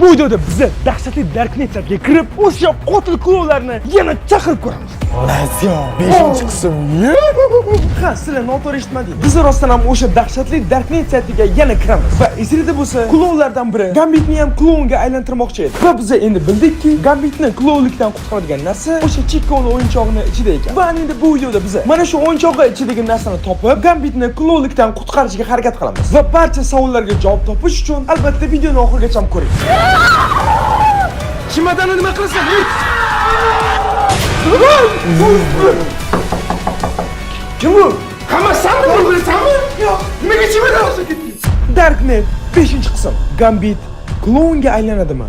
Bu videoda biza dahshatli Darknet saytiga kirib, o'sha qotil klounlarni yana chaqirib ko'ramiz. Let's go. 5-qism. Ha, sizlar noto'g'ri eshitmadingiz. Biz rostdan ham o'sha dahshatli Darknet saytiga yana kiramiz. Va esingizda bo'lsa, klounlardan biri Gambitni ham klounga aylantirmoqchi edi. Va biz endi bildikki, Gambitni klounlikdan qutqaradigan narsa o'sha Chikkoni o'yinchog'ini ichida ekan. Va endi bu videoda biz mana shu o'yinchog'i ichidagi narsani topib, Gambitni klounlikdan qutqarishga harakat qilamiz. Va barcha savollarga javob topish uchun albatta videoni oxirigacha ko'ring. Chemadani nima qilasan? Kim bu? Hamma sanmi bu bilasanmi? Yo'q. Nimaga chemadan olsa ketding? Darknet 5-qism. Gambit klounga aylanadimi?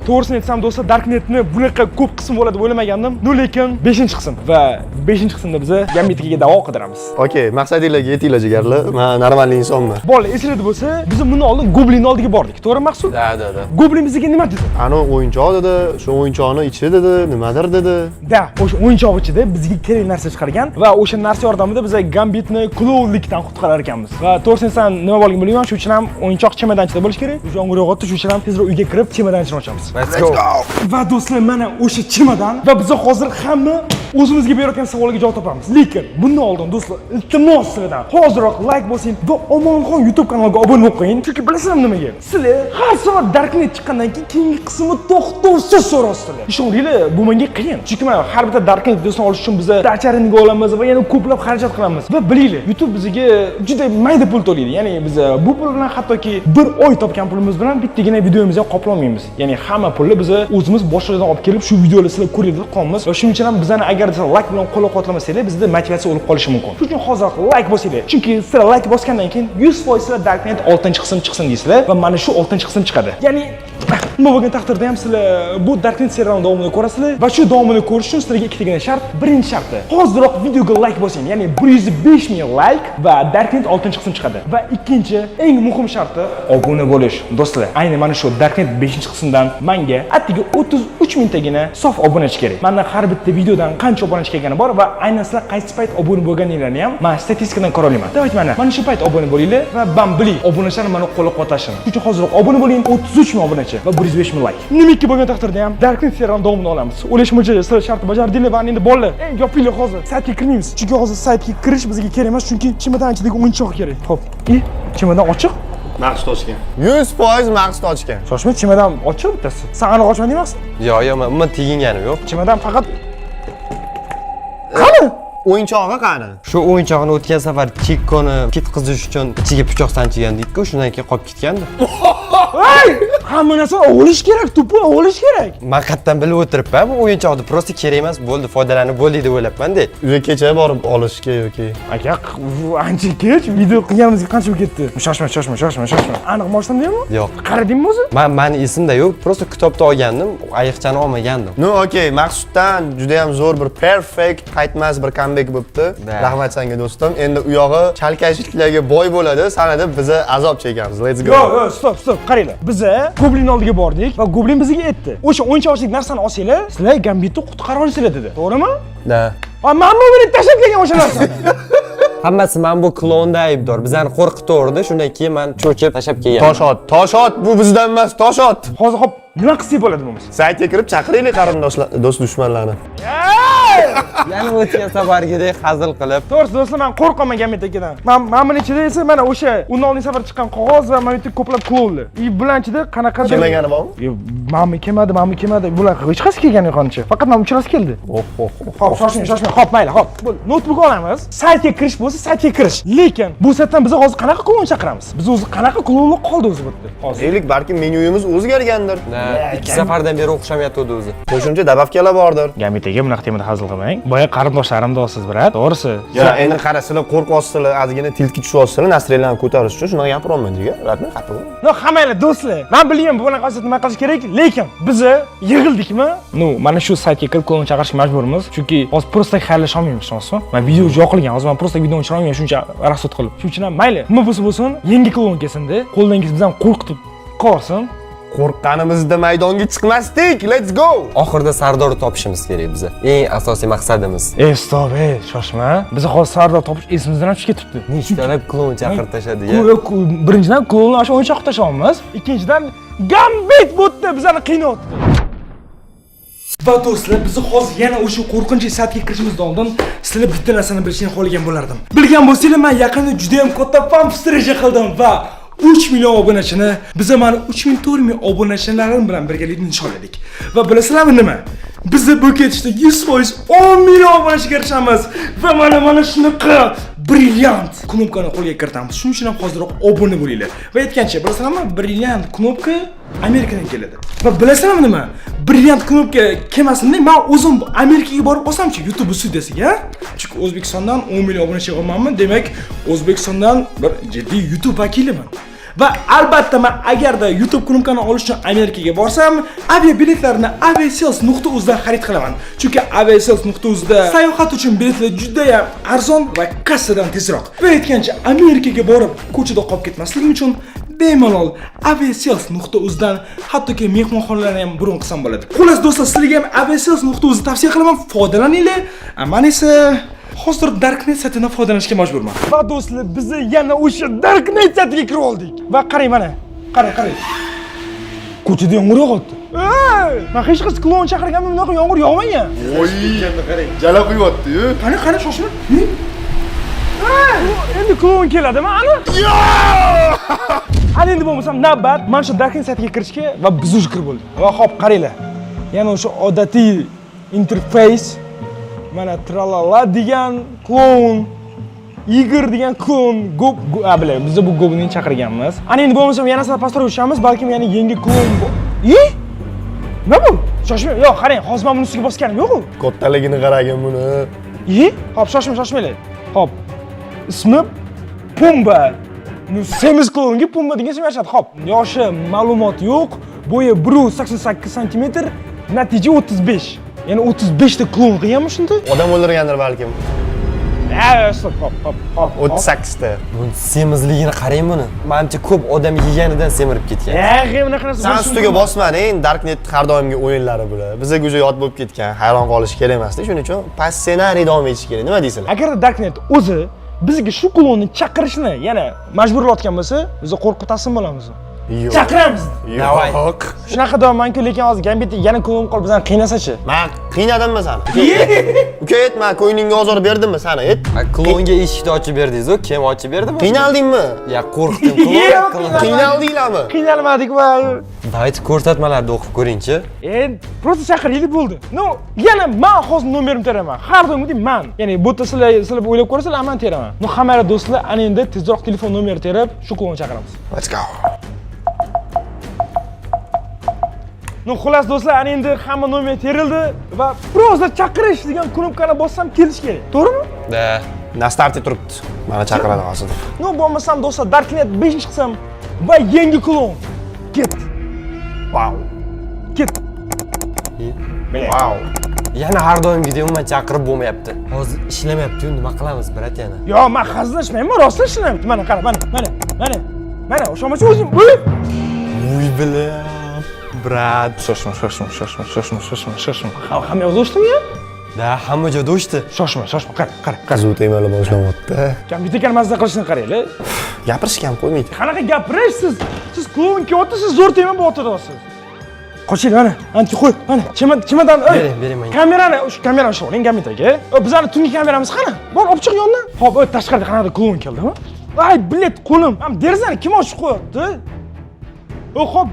To'g'risini aytsam do'stlar, Darknetni bunaqa ko'p qism bo'ladi deb o'ylamagandim. No, lekin 5-qism va 5-qismda biz Gambitga davo qidiramiz. Okey, maqsadinglarga yetinglar jigarlar. Men normal insonman. Bola, esingizda bo'lsa, biz bundan oldin Goblinni oldiga bordik. To'g'rimi, Maqsud? Да, да, да. Goblin bizga nima dedi? Ani o'yinchoq dedi, shu o'yinchoqni ichi dedi, nimadir dedi. Da, o'sha o'yinchoq ichida bizga kerak narsa chiqargan va o'sha narsa yordamida biz Gambitni klounlikdan qutqarar ekanmiz. Va to'g'risini aytsam, nima bo'lganini bilmayman, shuning uchun ham o'yinchoq chemadan ichida bo'lishi kerak. Yomg'ir yog'yapti, shuning uchun ham tezroq uyga kirib chemadan ichini ochamiz. Let's go. Va do'stlar, mana o'sha chemadan va biz hozir hamma o'zimizga berayotgan savolga javob topamiz. Lekin bundan oldin do'stlar, iltimos sizlardan hoziroq like bosing va Omonxon YouTube kanaliga obuna bo'lib qo'ying. Chunki bilasizlarmi nimaga? Sizlar har safar Darknet chiqqandan keyin keyingi qismini to'xtovsiz so'rasizlar. Ishoninglar, bu menga qiyin. Chunki mana har bitta Darknet videosini olish uchun biz dacharinga olamiz va yana ko'plab xarajat qilamiz. Va bilinglar, YouTube bizga juda mayda pul to'laydi. Ya'ni biz bu pul bilan hattoki bir oy topgan pulimiz bilan bittagina videomizni ham qoplolmaymiz. Ya'ni hamma pulni biz o'zimiz boshqa joydan olib kelib shu videolarni sizlar ko'ringlar deb qolamiz. Va shuning uchun ham bizani agar sizlar like bilan qo'llab-quvvatlamasanglar, bizda motivatsiya o'lib qolishi mumkin. Shuning uchun hozir like bosinglar. Chunki sizlar like bosgandan keyin 100% sizlar Darknet 6-qism chiqsin deysizlar va mana shu 6-qism chiqadi. Ya'ni nima bo'lgan taqdirda ham sizlar bu Darknet serialini davomini ko'rasizlar va shu davomini ko'rish uchun sizlarga ikkitagina shart. Birinchi sharti: hoziroq videoga like bosing, ya'ni 105 ming like va Darknet 6-qism chiqadi. Va ikkinchi eng muhim sharti obuna bo'lish. Do'stlar, ayni mana shu Darknet 5-qismdan menga atigi 33 mingtagina sof obunachi kerak. Menda har bitta videodan qancha obunachi kelgani bor va aynan sizlar qaysi payt obuna bo'lganinglarni ham men statistikadan ko'ra olaman. Давайте mana shu payt obuna bo'linglar va bam biling, obunachilar meni qo'llab-quvvatlashini. Shuning uchun hoziroq obuna bo'ling, 33 ming obunachi va 105 ming like. Nimiki bo'lgan taqdirda ham Darknet serialini davomini olamiz. O'ylashim bo'yicha sizlar shartni bajardinglar va endi bolalar, ey yopinglar hozir. Saytga kirmaymiz. Chunki hozir saytga kirish bizga kerak emas, chunki chemadan ichidagi o'yinchoq kerak. Xo'p, chemadan ochiq. Maqsud ochgan. 100% maqsad ochgan. Shoshma, chemadan ochiq bittasi. Sen aniq ochmadingmi Maqsud? Yo'q, yo'q, men umuman teginganim yo'q. Chemadan faqat qani? O'yinchog'i qani? Shu o'yinchog'ini o'tgan safar Chikkoni ketqizish uchun ichiga pichoq sanchigandik-ku, shundan keyin qolib ketgandi. Ey! Hamma narsani olish kerak, tupu olish kerak. Men qayerdan bilib o'tiribman, bu o'yinchoqni просто kerak emas, bo'ldi, foydalanib bo'ldik deb o'ylabman-da. Uyga kecha borib olishga yoki Aka, ancha kech video qilganimizga qancha bo'lib ketdi? Shoshma, shoshma, shoshma, shoshma. Aniq mashinam deymi? Yo'q. Qaradingmi o'zi? Men mani esimda yo'q, просто kitobda olgandim, ayiqchani olmagandim. Ну, okey, Maqsuddan juda ham zo'r bir perfect qaytmas bir comeback bo'libdi. Da. Rahmat senga do'stim. Endi u yog'i chalkashliklarga boy bo'ladi. Sanada biza azob chekamiz. Let's go. Yo'q, yo'q, stop, stop. Qaranglar. Biza Goblin oldiga bordik va Goblin bizga aytdi. O'sha o'yinchoqlik narsani olsanglar, sizlar Gambitni qutqara olasizlar dedi. To'g'rimi? Da. Va men bu bilan tashlab kelgan o'sha narsani. Hammasi mana bu klonda aybdor. Bizani qo'rqitaverdi, shundan keyin men cho'chib tashlab kelganman. Tosh ot, tosh ot, bu bizdan emas, tosh ot. Hozir hop, nima qilsak bo'ladi bo'lmasa? Saytga kirib chaqiraylik qarindoshlar, do'st dushmanlarni. Yana o'tgan safargidek hazil qilib. To'g'risi do'stlar, men qo'rqaman Gambit akadan. Men buni ichida esa mana o'sha undan oldingi safar chiqqan qog'oz va mana bu yerda ko'plab klonlar. И bular ichida qanaqadir Kelmagani bormi? Yo'q, mana kelmadi, mana kelmadi. Bular hech qaysi kelgani yo'q ancha. Faqat mana uchalasi keldi. Oh, oh, oh. Hop, shoshmang, shoshmang. Hop, mayli, hop. Bo'ldi. Notebook olamiz. Saytga kirish bo'lsa, saytga kirish. Lekin bu saytdan biz hozir qanaqa klon chaqiramiz? Biz o'zi qanaqa klonlar qoldi o'zi bu yerda? Hozir. Deylik, balki menyuyimiz o'zgargandir. Da, ikki safardan beri o'xshamayotdi o'zi. Qo'shimcha добавка lar bordir. Gambit aka, bunaqa temada hazil qilmang. Boya qarindoshlarim dosiz, брат. To'g'risi. Ya, endi qara, sizlar qo'rqyapsizlar, ozgina tiltga tushyapsizlar, настроение larni ko'tarish uchun shunaqa gapiryapman jigar. Rahmat, xafa bo'lma. No, hammanglar do'stlar. Men bilgan bunaqa vaziyatda nima qilish kerak, lekin biza yig'ildikmi? Ну, mana shu saytga kirib klon chaqirishga majburmiz. Chunki hozir просто xayrlasha olmaymiz, tushunasizmi? Men video yoqilgan, hozir men просто videoni o'chira olmayman shuncha расход qilib. Shuning uchun ham mayli, nima bo'lsa bo'lsin, yangi klon kelsin-da. Qo'ldan kelsa biz ham qo'rqitib qolsin. Qo'rqqanimizda maydonga chiqmasdik. Let's go. Oxirida Sardorni topishimiz kerak biza. Eng asosiy maqsadimiz. Ey, стоп, ey, shoshma. Biz hozir Sardor topish esimizdan ham tushib ketibdi. Nechtalab klon chaqirib tashladi ya. Birinchidan klonni o'sha o'yinchoq qilib tashlayapmiz. Ikkinchidan Gambit bu yerda bizani qiynayapti. Va do'stlar, biz hozir yana o'sha qo'rqinchli saytga kirishimizdan oldin sizlar bitta narsani bilishni xohlagan bo'lardim. Bilgan bo'lsanglar, men yaqinda juda ham katta fan встреча qildim va 3 million obunachini biz mana 3 ming 4 ming obunachilarim bilan birgalikda nishonladik. Va bilasizlarmi nima? Biz bu ketishda 100% 10 million obunachiga erishamiz va mana shunaqa brilliant knopkani qo'lga kiritamiz. Shuning uchun ham hoziroq obuna bo'linglar. Va aytgancha, bilasizlarmi, brilliant knopka Amerikadan keladi. Va bilasizlarmi nima? Brilliant knopka kelmasin, men o'zim Amerikaga borib qolsamchi YouTube studiyasiga, chunki O'zbekistondan 10 million obunachi olmanmi, demak, O'zbekistondan bir jiddiy YouTube vakiliman. Va albatta men agarda YouTube knopkani olish uchun Amerikaga borsam, aviabiletlarni aviasales.uz dan xarid qilaman. Chunki aviasales.uz da sayohat uchun biletlar juda ham arzon va kassadan tezroq. Va aytgancha, Amerikaga borib ko'chada qolib ketmasligim uchun bemalol aviasales.uz dan hattoki mehmonxonalarni ham bron qilsam bo'ladi. Xullas do'stlar, sizlarga ham aviasales.uz ni tavsiya qilaman, foydalaninglar. Man esa hozir Darknet saytidan foydalanishga majburman. Va do'stlar, biz yana o'sha Darknet saytiga kirib oldik. Va qarang mana, qarang, qarang. Ko'chada yomg'ir yog'yapti. Ey, men hech qaysi klon chaqirganman, bunaqa yomg'ir yog'magan. Voy, qarang, jala quyapti-yu. Qani, qani, shoshma. Ne? Ey, endi klon keladimi? Ana. Ana endi bo'lmasam navbat mana shu Darknet saytiga kirishga va biz уже kirib bo'ldik. Va hop, qaranglar. Yana o'sha odatiy interfeys. Mana tralala degan klon, Igor degan klon, Gob, a bilan biz bu Gobni chaqirganmiz. Ana endi bo'lmasam yana sal pastroq tushamiz, balkim yana yangi klon. I? Nima bu? Shoshmang. Yo'q, qarang, hozir men buni ustiga bosganim yo'q-ku. Kattaligini qaragin buni. I? Hop, shoshmang, shoshmanglar. Hop. Ismi Pumba. Semiz klonga Pumba degan ism yarashadi. Hop, yoshi ma'lumot yo'q, bo'yi 188 sm, natija 35. Ya'ni 35 ta klon qilganmi shunda? Odam o'ldirgandir balkim. Ha, стоп, hop, hop, hop. 38 ta. Buni semizligini qarang buni. Manimcha ko'p odam yeganidan semirib ketgan. Ya, bunaqa narsa San bo'lishi ustiga mumkin. bosma, endi Darknet har doimgi o'yinlari bular. Bizga уже yod bo'lib ketgan, hayron qolish kerak emasda. Shuning uchun past ssenariy davom etish kerak. Nima deysizlar? Agarda Darknet o'zi bizga shu klonni chaqirishni yana majburlayotgan bo'lsa, biz qo'rqib taslim bo'lamiz. Yo'q. Chaqiramiz. Yo'q. Shunaqa deyapman-ku, lekin hozir Gambit yana klon qolib bizani qiynasachi. Men qiynadimmi seni? Uka, ayt, men ko'nglingga ozor berdimmi seni? Ayt. A, klonga eshikni ochib berdingiz-ku, kim ochib berdi? Qiynaldingmi? Ya qo'rqdim. Yo'q, Klon. Qiynaldinglarmi? Qiynalmadik va Давайте ko'rsatmalarni o'qib ko'ringchi. Endi просто chaqiraylik bo'ldi. Ну, yana men hozir nomerimni teraman. Har doimgidek man. Ya'ni bu yerda sizlar o'ylab ko'rasizlar, man teraman. Ну, hammanglar do'stlar, ana endi tezroq telefon nomeri terib, shu klonni chaqiramiz. Let's go. Ну, xullas do'stlar, ana endi hamma nomer terildi va просто chaqirish degan knopkani bossam kelish kerak. To'g'rimi? Да. На старте turibdi. Mana chaqiradi hozir. Ну, bo'lmasam do'stlar, Darknet 5 qism va yangi klon. Ketdi. Vau. Ketdi. Vau. Yana har doimgidek umuman chaqirib bo'lmayapti. Hozir ishlamayapti-yu, nima qilamiz, брат yana? Yo, men hazillashmayman, rostdan ishlamayapti. Mana qara, mana, mana, mana. Mana, o'sha o'zim. Uy! Uy, бля. Брат. Shoshma, shoshma, shoshma, shoshma, shoshma, shoshma. Hamma yoqda o'chdimi ya? Да, hamma joyda o'chdi. Shoshma, shoshma, qara, qara, qara. Qiziq temalar boshlanyapti. Kompyuter mazza qilishini qaranglar. Gapirishga ham qo'ymaydi. Qanaqa gapirish siz? Siz klon kelyapti, siz zo'r tema bo'lyapsiz. Qochaylik mana, ancha qo'y, mana, chemodan, ey. Bering, bering menga. Kamerani, o'sha kamerani ushlab oling, Gambit aka. Bizani tungi kameramiz qani? Bor, olib chiq yondan. Hop, tashqarida qanaqadir klon keldimi? Ay, блять, qo'lim. Ham derazani kim ochib qo'yapti? Hop.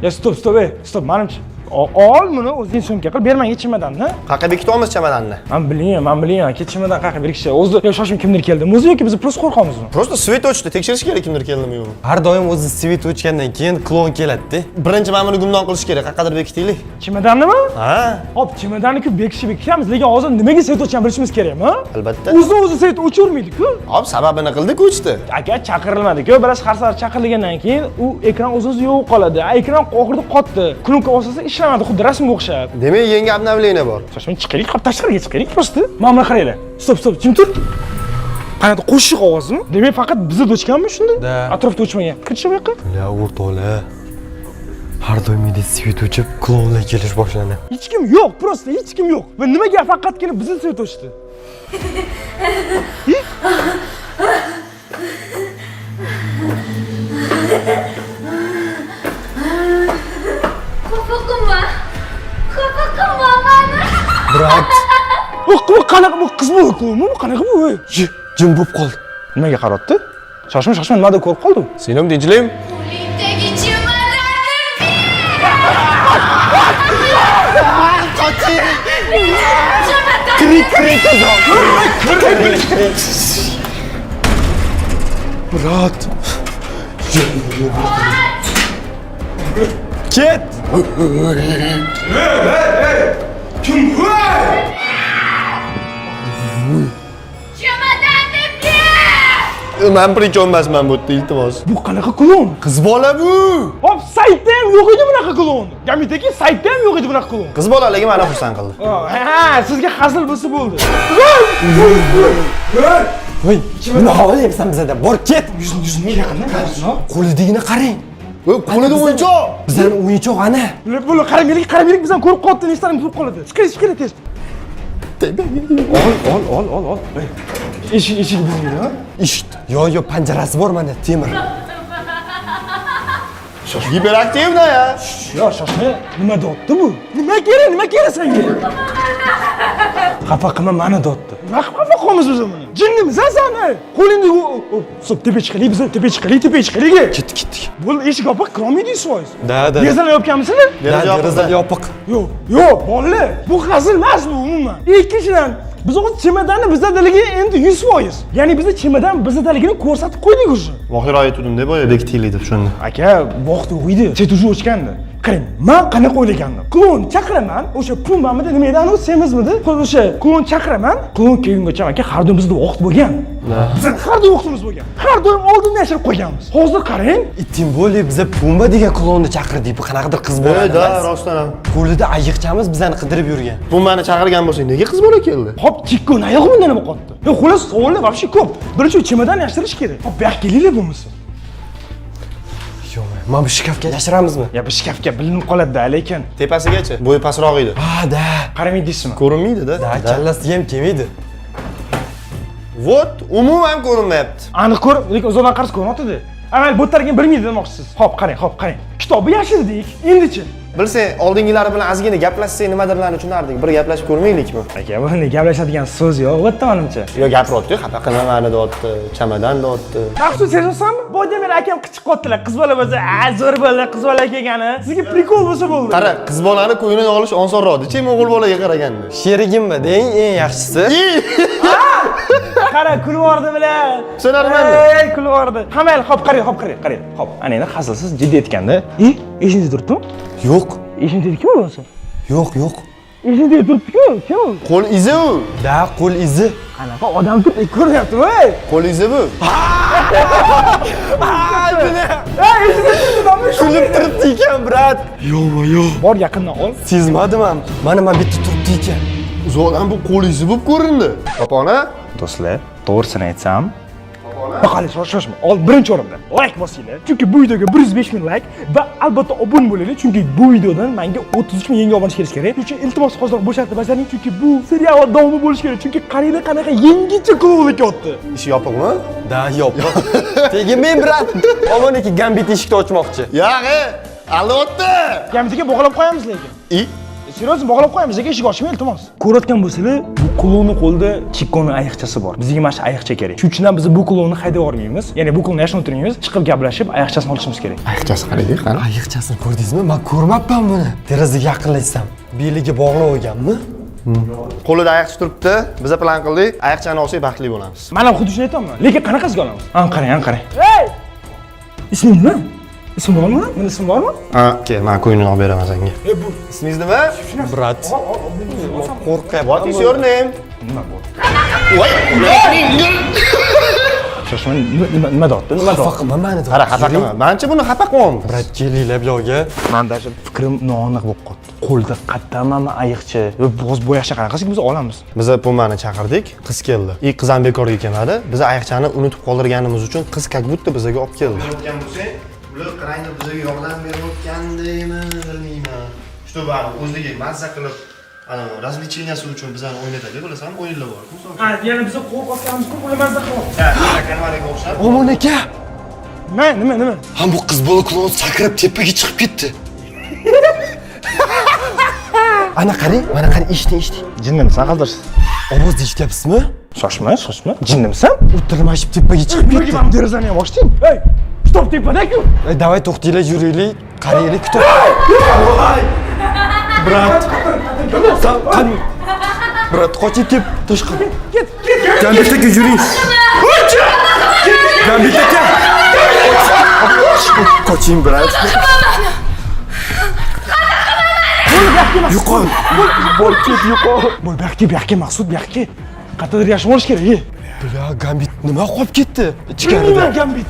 Ya, стоп, стоп, ey, стоп, manimcha. Ol buni o'zing sumka qil, ber menga chemodanni. Qayerga bekitamiz chemodanni? Man bilaman, man bilaman, aka, chemodan qayerga berishni. O'zi yo shoshim kimdir keldimi o'zi yoki biz просто qo'rqamizmi? Просто свет o'chdi, tekshirish kerak kimdir keldimi yo'qmi. Har doim o'zi свет o'chgandan keyin klon keladi-da. Birinchi mana buni gumdon qilish kerak, qayerqadir bekitaylik. Chemodannimi? Ha, Hop, chemodanni-ku bekishib bekitamiz, lekin hozir nimaga свет o'chganini bilishimiz kerakmi? Albatta. O'zi o'zi свет o'chirmaydi-ku. Hop, sababini qildik, o'chdi. Aka, chaqirilmadi-ku. Bilasiz, har safar chaqirilgandan keyin u ekran o'zi o'zi yo'q qoladi. A, ekran oxirida qotdi. Knopka bosasa ishlamadi, xuddi rasmga o'xshab. Demak, yangi обновление bor. Shoshmang, chiqaylik, hop, tashqariga chiqaylik просто. Mana buni qaranglar. Стоп, стоп, jim tur. Qanaqa qo'shiq ovozimi? Demak, faqat bizda o'chganmi shunda? Да. Atrofda o'chmagan. Kirchi bu yoqqa. La, o'rtoqlar. Har doimgidek свет o'chib, klounlar kelish boshlandi. Hech kim yo'q, просто hech kim yo'q. Va nimaga faqatgina bizni свет o'chdi? Hi? Xafa qilma. Xafa qilma mani. Брат, Bu qanaqa, bu qiz bu klounmi? Bu qanaqa bu? Ey? Jim bo'lib qoldi. Nimaga qaratdi? Shoshma, shoshma, nimadir ko'rib qoldi u. Singlim, tinchlikmi? Qo'lingdagi chemodanni Krik krik. Брат. Ket. Kim bu? Chemodanni ber! Man при чем emasman bu yerda, iltimos. Bu qanaqa kloun? Qiz bola bu. Hop, saytda ham yo'q edi bunaqa kloun. Gamitdagi saytda ham yo'q edi bunaqa kloun. Qiz bolaligi meni xursand qildi. Ha, sizga hazil bo'lsa bo'ldi. Voy, nima xohlayapsan bizada? Bor ket. Yuzini, yuzini yaqindan qarasini. Qo'lidagini qarang. Voy, qo'lida o'yinchoq. Bizani o'yinchoq ana. Buni qaramaylik, qaramaylik, bizani ko'rib qoldi, nechtarini turib qoladi. Chiqing, chiqing tez. Ol, ol, ol, ol, ol. Eshik, eshik buzildi, ha? Eshik. Yo, yo, panjarasi bor mana, temir. Гиперактивная. Yo, shoshma, nima deyapti bu? Nima kerak, nima kerak senga? Xafa qilma mani deyapti. Nima qilib xafa qilamiz biz buni? Jinnimiz a san? Qo'lingni stop, tepaga chiqaylik, biz tepaga chiqaylik, tepaga chiqaylik. Ketdik, ketdik. Bo'ldi, eshik yopiq, kirolmaydi 100%. Да, да. Derazalar yopganmisizlar? Да, deraza yopiq. Yo'q, yo'q, bolalar, bu hazil emas bu umuman. Ikkinchidan, biz o'zi chemodanni bizdaligi endi 100%. Ya'ni bizni chemodan bizdaligini ko'rsatib qo'ydik уже. Voqea aytdim deb boya bekitaylik deb shuni. Aka, vaqt yo'q edi. Свет уже o'chgandi. Qarang, man qanaqa o'ylagandim. Kloun chaqiraman, o'sha Pumbamidi, nima edi, anavi semizmidi? O'sha kloun chaqiraman. Kloun kelgungacha aka har doim bizda vaqt bo'lgan. Bizning har doim vaqtimiz bo'lgan. Har doim oldindan yashirib qo'yganmiz. Hozir qarang, Тем более biza Pumba degan klounni chaqirdik. Bu qanaqadir qiz bola Да, emas. Rostdan ham. Qo'lida ayiqchamiz bizani qidirib yurgan. Bu meni chaqirgan bo'lsang, nega qiz bola keldi? Hop, Chikko yo'q bundan nima qotdi? Yo'q, xullas savollar вообще ko'p. Birinchi chemodan yashirish kerak. Hop, bu yoqqa kelinglar bo'lmasa. Yo'q, mana bu shkafga yashiramizmi? Ya bu shkafga bilinib qoladi-da, lekin Tepasigacha. Bo'yi pastroq edi. Ha, да. qaramaydi deysizmi? Ko'rinmaydi-da. Да, kallasiga ham kelmaydi. Вот, umuman ko'rinmayapti. Aniq ko'r, lekin uzoqdan qarasa ko'rinyapti-da. Amal bu tarafga bilmaydi demoqchisiz. Hop, qarang, hop, qarang. Kitobni yashirdik. Endichi? Bilsang, oldingilari bilan ozgina gaplashsak nimadirlarni tushunardik. Bir gaplashib ko'rmaylikmi? Aka, buni gaplashadigan so'z yo'q bu yerda menimcha. Yo, gapiryapti, xafa qilma mani deyapti, chamadan deyapti. Maxsus sezasanmi? Boydan beri akam qichiq qotdilar. Qiz bola bo'lsa, a, zo'r bo'ldi, qiz bola kelgani. Sizga прикол bo'lsa bo'ldi. Qara, qiz bolani ko'nglini olish osonroq, chem o'g'il bolaga qaraganda. Sherigimmi deng eng yaxshisi. Qara, kulib yubordi bilan. Tushunarmanmi? Ey, kulib yubordi. Ha, mayli, hop, qarang, hop, qarang, qarang. Hop, ana endi hazilsiz jiddiy aytganda, e, eshigingda turibdimi? Yo'q, Eshigingda kim bo'lsa? yo'q, yo'q. Eshigingda turibdi-ku, kim u? Qo'l izi u. Да, qo'l izi. Qanaqa odam turibdi, ko'ryaptimi, ey? Qo'l izi bu. Ey, eshigingda turibdi, Kulib turibdi ekan, брат. Bor, yaqindan ol. Sezmadim ham. Mana mana bitta turibdi ekan. Uzoqdan bu qo'l izi bo'lib ko'rindi. Popona? Do'stlar, to'g'risini aytsam, Boqali, shoshma. Ol, birinchi o'rinda like bosinglar. Chunki bu videoga 105 ming like va albatta obuna bo'linglar, chunki bu videodan menga 33 ming yangi obunachi kelishi kerak. Shuning uchun iltimos hozir bu shartni bajaring, chunki bu serial davomi bo'lishi kerak. Chunki qaranglar qanaqa yangicha kloun kelyapti. Ishi yopiqmi? Да, yopiq. Teginmang, брат. Omon aka Gambit eshikni ochmoqchi. Yo'q, aldayapti. Gambitga bog'lab qo'yamiz lekin. I Серьезно, bog'lab qo'yamiz, lekin eshik ochmang, iltimos. Ko'rayotgan bo'lsanglar, bu klonni qo'lida Chikkoni ayiqchasi bor. Bizga mana shu ayiqcha kerak. Shuning uchun ham biz bu klonni haydab yubormaymiz. Ya'ni bu klonni yashirib o'tirmaymiz, chiqib gaplashib, ayiqchasini olishimiz kerak. Ayiqchasi qarang, qani. Ayiqchasini ko'rdingizmi? Men ko'rmabman buni. Derazaga yaqinlashsam, beliga bog'lab olganmi? Qo'lida ayiqcha turibdi. Biza plan qildik. Ayiqchani olsak baxtli bo'lamiz. Man ham xuddi shuni aytyapman. Lekin qanaqasiga olamiz? An qarang, an qarang. Ey! Isming nima? Ism bormi? Buni ismi bormi? Ha, kel, men ko'nglini olib beraman senga. E bu Ismingiz nima? Брат. Qo'rqyapman. What is your name? Nima bu? Voy! Shoshma, nima nima nima deyapti? Nima Xafa deyapti? qilma mani. Qara, xafa qilma. Manimcha buni xafa qilyapmiz. Брат, kelinglar bu yoqga. Man даже fikrim noaniq bo'lib qoldi. Qo'lda qaddamami ayiqcha? Va bu ayiqcha qanaqasiga biz olamiz? Biz Pumani chaqirdik, qiz keldi. И qiz ham bekorga kelmadi. Biz ayiqchani unutib qoldirganimiz uchun qiz как будто bizaga olib keldi. O'tgan bo'lsang, Ular qaranglar, bizga yordam berayotgandimi, bilmayman. Чтобы ani o'ziga mazza qilib, ana развлечения si uchun bizani o'ynatadi, bilasanmi, o'yinlar bor. Misol Ha, yana biza qo'rqyapmiz, ular mazza qilyapti. kalmarga o'xshab. Omon aka! Nima, nima, nima? Ha, bu qiz bola klon sakrab tepaga chiqib ketdi. Ana qarang, mana qarang, eshiting, eshiting. Jinnimisan, qaldirsiz? Ovozni eshityapsizmi? Shoshma, shoshma. Jinnimisan? U tirmashib tepaga chiqib Nimaga ketdi. mana derazani ham ochding? Ey, kitob tepada-ku. Ey, давай to'xtanglar, yuraylik, qaraylik kitob. Брат, san qani? Брат, qochib ket, tashqari. Ket, ket, ket. Gambit aka, yuring. Gambit aka. Qoching, брат. Yo'qol. Bor, ket, yo'qol. Bo'l, bu yoqqa, bu yoqqa, Maqsud, bu yoqqa. Qayerdadir yashab olish kerak, ey. Бля, Gambit nima qolib ketdi? Bilmayman Ichkarida. Gambit.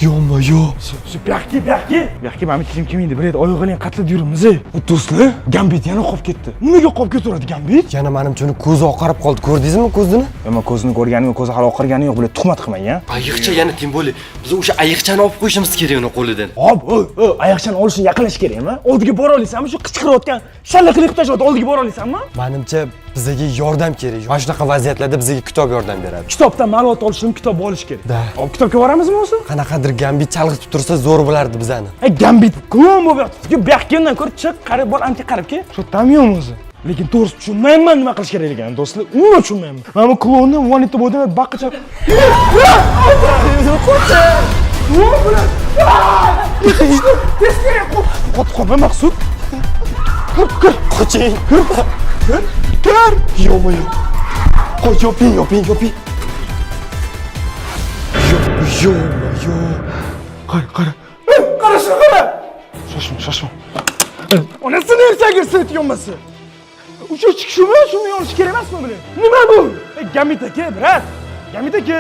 Yo'qmi, yo'q. Shu bu yoqqa, bu yoqqa. Bu yoqqa mana kim kelmaydi, bir oyog'i qatlab yuribmiz, ey. Do'stlar, Gambit yana qolib ketdi. Nimaga qolib ketaveradi Gambit? Yana manimcha uni ko'zi oqarib qoldi. Ko'rdingizmi ko'zini? Nima ko'zini ko'rganim yo'q, ko'zi hali oqargani yo'q, bular tuhmat qilmang, a? Ayiqcha yana тем более. Biz o'sha ayiqchani olib qo'yishimiz kerak uni qo'lidan. Hop, o, ayoqchani olishni yaqinlash kerakmi? Oldiga bora olasanmi? Shu qichqirayotgan shallaqilik qilib tashladi, oldiga bora olasanmi? Manimcha bizga yordam kerak. Mana shunaqa vaziyatlarda bizga kitob yordam beradi. Kitobdan ma'lumot olish uchun kitob olish kerak. Da. Hop, kitobga boramizmi o'zi? Qanaqadir Gambit chalg'itib tursa zo'r bo'lardi bizani. E, Gambit klon bo'lib yotibdi. Bu yoqqa ko'r, chiq, qarab bor, ancha qarab kel. Shu yo'qmi o'zi? Lekin to'g'risi tushunmayman nima qilish kerakligini, do'stlar. Umuman tushunmayman. Mana bu klonni vonitib o'tib baqqicha. Teskari qotib qolma, Maqsud. Kir, kir. Qoching. Kir, kir, kir. Yo'qmi, yo'q. Qoch, yoping, yoping, yoping. Yo'q, yo'qmi, yo'q. Qara, qara. Qara shuni qara. Shoshma, shoshma. Onasini ertagi set yonmasi. O'sha shumi, shumi yonishi kerak emasmi bular? Nima bu? Gambit aka, брат. Gambit aka.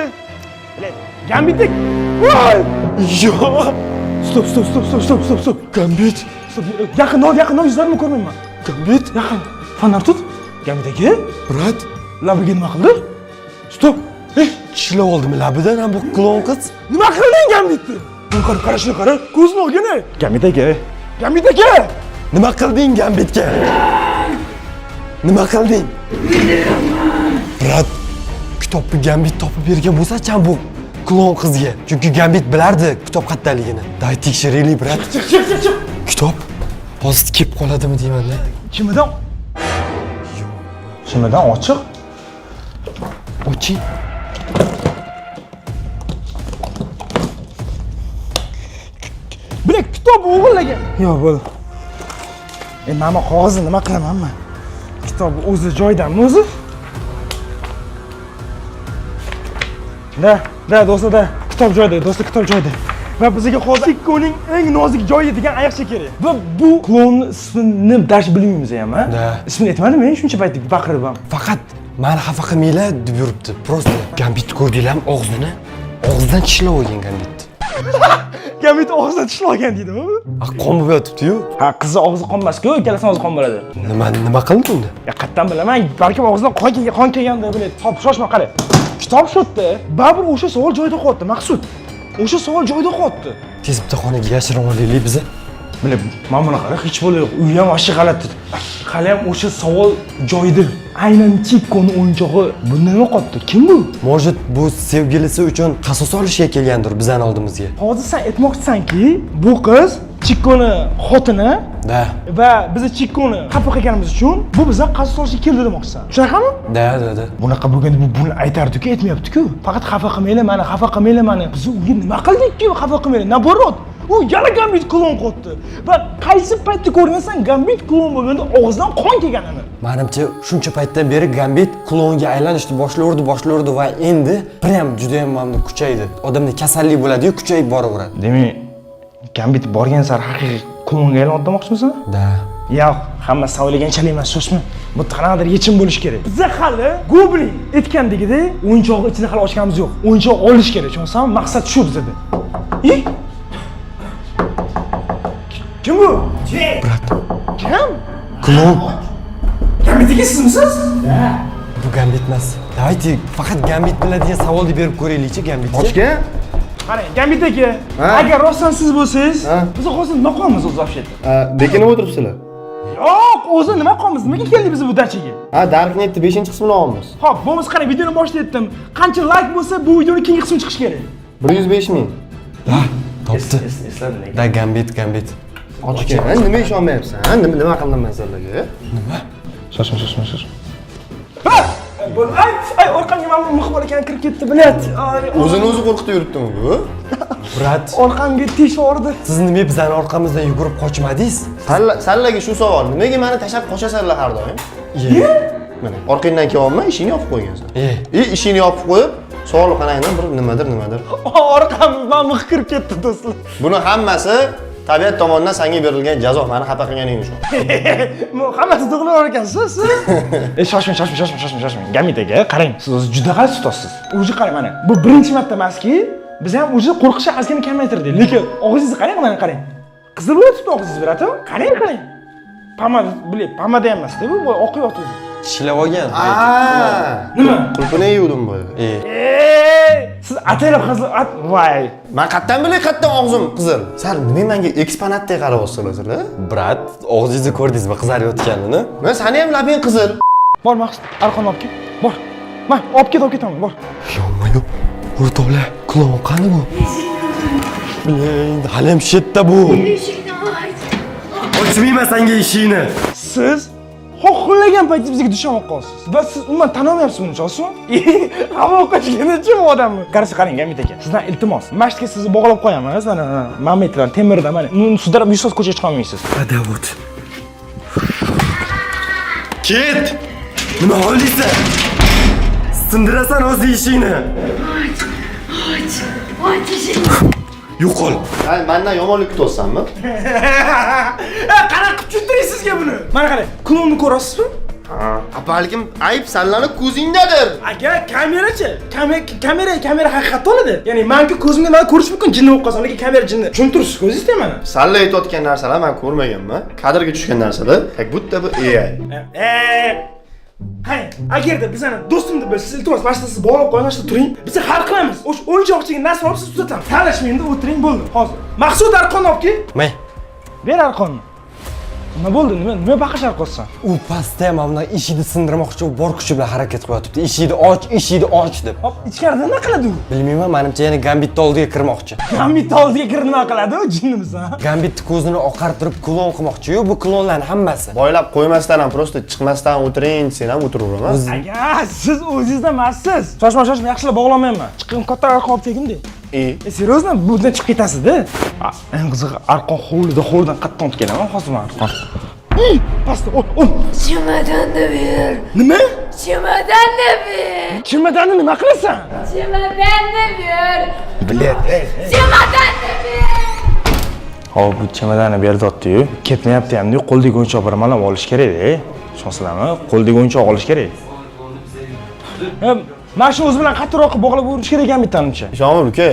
Блядь, Gambit aka. Voy! Yo'q. Стоп, стоп, стоп, стоп, стоп, стоп, стоп. Gambit. Стоп. Yaqin ol, yaqin ol, yuzlarimni ko'rmayman. Gambit. Yaqin. Fonar tut. Gambit aka, Брат, labiga nima qildi? Стоп. Ey, tishlab oldimi labidan ham bu klon qiz? Nima qilding Gambitni? Buni qara, qara shuni qara. Ko'zini olgin ey. Gambit aka. Gambit aka. Nima qilding Gambitga? Nima qilding? Брат, kitobni Gambit topib bergan bo'lsa-chi bu klon qizga. Chunki Gambit bilardi kitob qayerdaligini. Day tekshiraylik, брат. Chiq, chiq, chiq, chiq. Kitob hozir kelib qoladimi deyman-da. Chimidan? Chimidan ochiq. Oching. Bilak kitob o'g'irlagan. Yo'q, bo'ldi. Mana qog'ozni nima qilaman men? Kitob o'zi joyidanmi o'zi? Da, da, do'stlar, da. Kitob joyida, do'stlar, kitob joyida. Va bizga hozir Chikkoning eng nozik joyi degan ayiqcha kerak. Va bu klonni ismini dash bilmaymiz ham, ha? Da. Ismini aytmadim men shuncha payt baqirib ham. Faqat mani xafa qilmanglar deb yuribdi. Просто Gambitni ko'rdinglarmi og'zini? Og'zidan tishlab olgan Gambit. Gambit og'zidan tishlab olgan deydimi bu? A, qon bo'lib yotibdi-yu. Ha, qizni og'zi qonmas-ku, ikkalasini og'zi qon bo'ladi. Nima qildi unda? Ya qayerdan bilaman, balkim og'zidan qon kelgan, qon kelganda biladi. Hop, shoshma, qara. Kitob shu yerda, baribir o'sha savol joyida qolyapti, Maqsud. O'sha savol joyida qolyapti. Tez bitta xonaga yashirib olaylik biza. Bilib, mana buni qara, hech bo'la yo'q. Uyi ham вообще g'alati. Hali ham o'sha savol joyida. Aynan Chikkoni o'yinchog'i bunda nima qolibdi? Kim bu? Может, bu sevgilisi uchun qasos olishga kelgandir bizani oldimizga. Hozir sen aytmoqchisanki, bu qiz Chikkoni xotini Da. va bizni Chikkoni xafa qilganimiz uchun bu bizdan qasos olishga keldi demoqchisan. Shunaqami? Da, da, da. Bunaqa bo'lganda bu buni aytardi-ku, aytmayapti-ku. Faqat xafa qilmanglar mani, xafa qilmanglar mani. Biz unga nima qildikki xafa qilmanglar? Наоборот, u yana Gambit klon qo'ydi. Va qaysi paytda ko'rgansan Gambit klon bo'lganda og'zidan qon kelganini. Manimcha shuncha paytdan beri Gambit klonga aylanishni boshlayverdi va endi prям juda ham mana kuchaydi. Odamda kasallik bo'ladi-yu, kuchayib boraveradi. Demak, Gambit borgan sari haqiqiy klonga aylanadi demoqchimisan? Da. Yo'q, hammasi o'ylaganchalik emas, shoshma. Bu qanaqadir yechim bo'lishi kerak. Biza hali Goblin aytgandagidek o'yinchoqni ichini hali ochganimiz yo'q. O'yinchoq olish kerak, tushunsan? Maqsad shu bizada. I? Kim bu? Брат, Kim? Klon. Gambit aka sizmisiz? Bu Gambit emas. Давайте faqat Gambit biladigan savolni berib ko'raylikchi Gambitga. Ochgan? Qarang, Gambit aka, agar rostdan siz bo'lsangiz, biz hozir nima qilamiz o'zi вообще? Bekinib o'tiribsizlar. Yo'q, o'zi nima qilamiz? Nimaga keldik biz bu dachaga? Ha, Darknetni 5-qismini olamiz. Xo'p, bo'lmasa qarang, videoni boshida aytdim. Qancha like bo'lsa, bu videoni keyingi qismi chiqishi kerak. 105 ming. Topdi. Da Gambit, Gambit. Ochgan. Nima ishonmayapsan? Nima qildim men sizlarga? Shoshma, shoshma, shoshma. Ha! Ay, ay, orqamga mana bu mix bor ekan, kirib ketdi, блядь. Ay, O'zini o'zi qo'rqitib yuribdimi bu? Брат, orqamga teshib yubordi. Siz nima bizani orqamizdan yugurib qochmadingiz? Sallaga shu savol. Nimaga meni tashlab qochasanlar har doim? Mana, orqangdan kelyapman, ishingni yopib qo'ygansan. E. Ishingni yopib qo'yib, savol qarangdan bir nimadir, nimadir. Orqamdan mix kirib ketdi, do'stlar. Buni hammasi tabiat tomonidan senga berilgan jazo, meni xafa qilganing uchun. Hammasi to'g'ri ekansiz, siz. Shoshmang, shoshmang, shoshmang, shoshmang, shoshmang. Gambit aka, qarang, siz o'zi juda g'alati tutasiz. O'zi qarang mana, bu birinchi marta emaski, biz ham o'zi qo'rqishni ozgina kamaytirdik. Lekin og'zingizni qarang, mana qarang. Qizil bo'lib og'zingiz, братан. Qarang, qarang. Pomada, блин, pomada ham emas-da bu, oqib yotdi. Tishlab olgan. Nima? Qulpini yeyuvdim bu. Siz ataylab hazil, voy. Men qayerdan bilay qayerdan og'zim qizil? Sal nima menga eksponatdek qarayapsizlar sizlar? Брат, og'zingizni ko'rdingizmi qizarayotganini? Men sani ham labing qizil. Bor Maqsud, arqonni olib kel. Bor. Ma, olib ket, olib ketaman, bor. Yo'q, o'rtoqlar, klon qani bu? Блин, hali ham shu yerda bu. Eshikni och. Ochmayman senga eshikni. Siz xohlagan paytingiz bizga dushman bo'lib qolasiz. Va siz umuman tan olmayapsiz buni, tushunasizmi? Hamma qochganichi bu odamni. Qarshi qarang, Gambit aka. Sizdan iltimos. Masjidga sizni bog'lab qo'yamiz. Mana, mana metrdan, temirdan mana. Uni sudrab 100 soat ko'chaga chiqa olmaysiz. Hadi вот. Ket! Nima xohlaysan? Sindirasan o'zi eshikni. Och. Och eshikni. Yo'qol. Sen mendan yomonlik kutyapsanmi? Qanaqa qilib tushuntiray sizga buni? Mana qarang, klonni ko'rasizmi? Ha, balkim ayb sanlarni ko'zingdadir. Aka, kamerachi? Kamera haqiqatda oladi. Ya'ni manki ko'zimga meni ko'rish mumkin, jinni bo'lib qolsam, lekin kamera jinni. Tushuntirsiz ko'zingizda mana. Salla aytayotgan narsalar men ko'rmaganman. Kadrga tushgan narsalar, как будто бы AI. Qarang, agarda bizani do'stim deb bilsangiz, iltimos, mana shu siz bog'lab qo'ying, mana shu turing. Biz hal qilamiz. O'sha o'yinchoqchiga narsa olib siz tuzatamiz. Talashmang endi, o'tiring, bo'ldi. Hozir. Maqsud arqonni olib kel. May. Ber arqonni. Nima bo'ldi? Nima baqirishar qolsan? U pastda ham mana bunaqa eshikni sindirmoqchi bo'lib bor kuchi bilan harakat qilyotibdi. Eshikni och, eshikni och deb. Hop, ichkarida nima qiladi u? Bilmayman, menimcha yana Gambitni oldiga kirmoqchi. Gambit oldiga kirib nima qiladi u, jinnimisan? Gambitni ko'zini oqartirib klon qilmoqchi-yu, bu klonlarning hammasi. Boylab qo'ymasdan ham просто chiqmasdan o'tiring, sen ham o'tiraveraman. Aka, siz o'zingizda emassiz. Shoshma, shoshma, yaxshilab bog'lamayman. Chiqing, katta arqon olib kelgin-da. Серьезно, bundan chiqib ketasiz-da. Eng qizig'i arqon hovlida, hovlidan qattiq olib kelaman hozir men arqon. Pastda, o, o. Chemodanni ber. Nima? Chemodanni ber. Chemodanni nima qilasan? Chemodanni ber. Блядь, ey. Chemodanni ber. Hop, bu chemodanni berdi-yu, ketmayapti ham-da, qo'ldagi o'yinchoq bir malab olish kerak-da. Tushunasizlarmi? Qo'ldagi o'yinchoq olish kerak. Mana shu o'zi bilan qattiqroq qilib bog'lab yurish kerak ekan bittanimcha. Ishonma uka,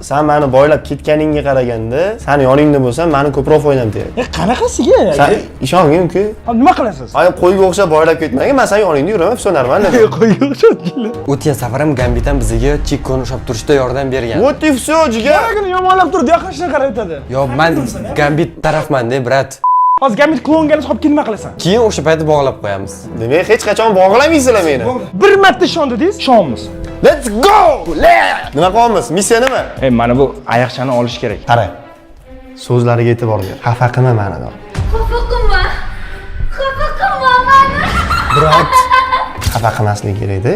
sen meni boylab ketganingga qaraganda, sani yoningda bo'lsam, meni ko'proq foydam tegadi. Qanaqasiga? Sen ishongin uka. Hop, nima qilasiz? Ay, qo'yga o'xshab boylab ketmagin, men seni yoningda yuraman, все нормально. Qo'yga o'xshab keladi. O'tgan safar ham Gambit ham bizga Chikoni ushlab turishda yordam bergan. Вот и все, jigar. Qaragini yomonlab turdi, yaqin qarab aytadi. Yo, men Gambit tarafman-da, брат. Hozir Gambit klonga olib keyin nima qilasan? Keyin o'sha paytda bog'lab qo'yamiz. Demak, hech qachon bog'lamaysizlar meni. Bir marta ishondi dedingiz, ishonamiz. Let's go! Nima qilyapmiz? Missiya nima? Ey, mana bu ayoqchani olish kerak. Qara. So'zlariga e'tibor ber. Xafa qilma meni deb. Xafa qilma. Xafa qilma mani. Брат, Xafa qilmaslik kerakda.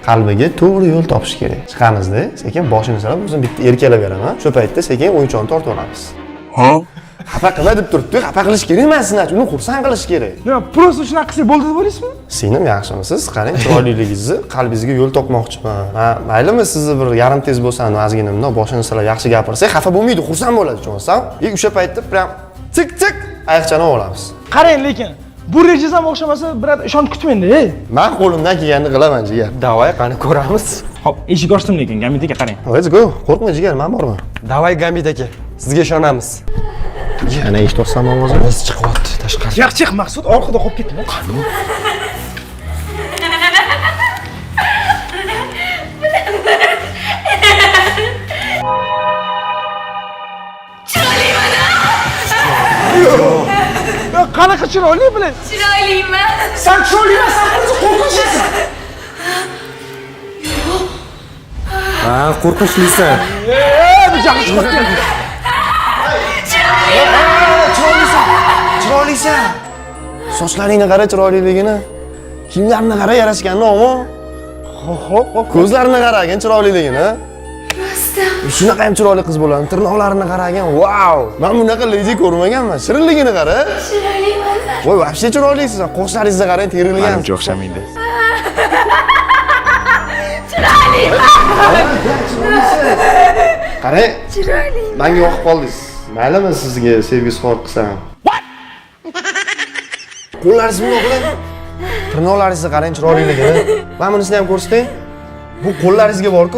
Qalbiga to'g'ri yo'l topish kerak. Chiqamizda, sekin boshini silab, o'zim bitta erkalab beraman. Shu paytda sekin o'yinchoqni tortib olamiz. Ha? Xafa qilma deb turibdi. Xafa qilish kerak emas, значит, uni xursand qilish kerak. Nima, просто shunaqa qilsak bo'ldi deb o'ylaysizmi? Singlim yaxshimisiz? Qarang, chiroyliligingizni qalbingizga yo'l topmoqchiman. Ha, maylimi sizni bir yarim tez bo'lsa, ozgina bundoq boshini silab yaxshi gapirsak, xafa bo'lmaydi, xursand bo'ladi, tushunasizmi? И o'sha paytda прям tik tik ayiqchani olamiz. Qarang lekin, bu rejangiz ham o'xshamasa, брат, ishonch kutmang-da, ey. Men qo'limdan kelganini qilaman, jigar. Давай, qani ko'ramiz. Hop, eshik ochdim lekin, Gambit aka qarang. Let's go. Qo'rqma jigar, men borman. Давай Gambit aka, sizga ishonamiz. Ana eshityapsanmi ovozini? Ovoz chiqyapti tashqari. Chiq, chiq, Maqsud orqada qolib ketdi. Qanaqa chiroyli, блин. Chiroylimi? San chiroyli emassan, qo'rqinchlisan. Ha, qo'rqinchlisan. Bu jahli chiqib. Chiroylisan. Chiroylisan. Sochlaringni qara chiroyliligini. Kiyimlarini qara yarashganini, omon. Xo'p, xo'p. Ko'zlarini qaragin chiroyliligini. Rostdan. Shunaqa ham chiroyli qiz bo'ladi. Tirnoqlarini qaragin. Vau! Men bunaqa ledi ko'rmaganman. Shirinligini qara. Chiroyliman. Voy, вообще chiroylisiz. Qoshlaringizni qarang, terilgan. Manimcha o'xshamaydi. Qarang, Chiroyli. menga yoqib qoldingiz. Maylimi sizga sevgi izhor qilsam? Qo'llaringizni bundoq qiling. Tirnoqlaringizni qarang chiroyliligini. Mana bunisini ham ko'rsating. Bu qo'llaringizga bor-ku.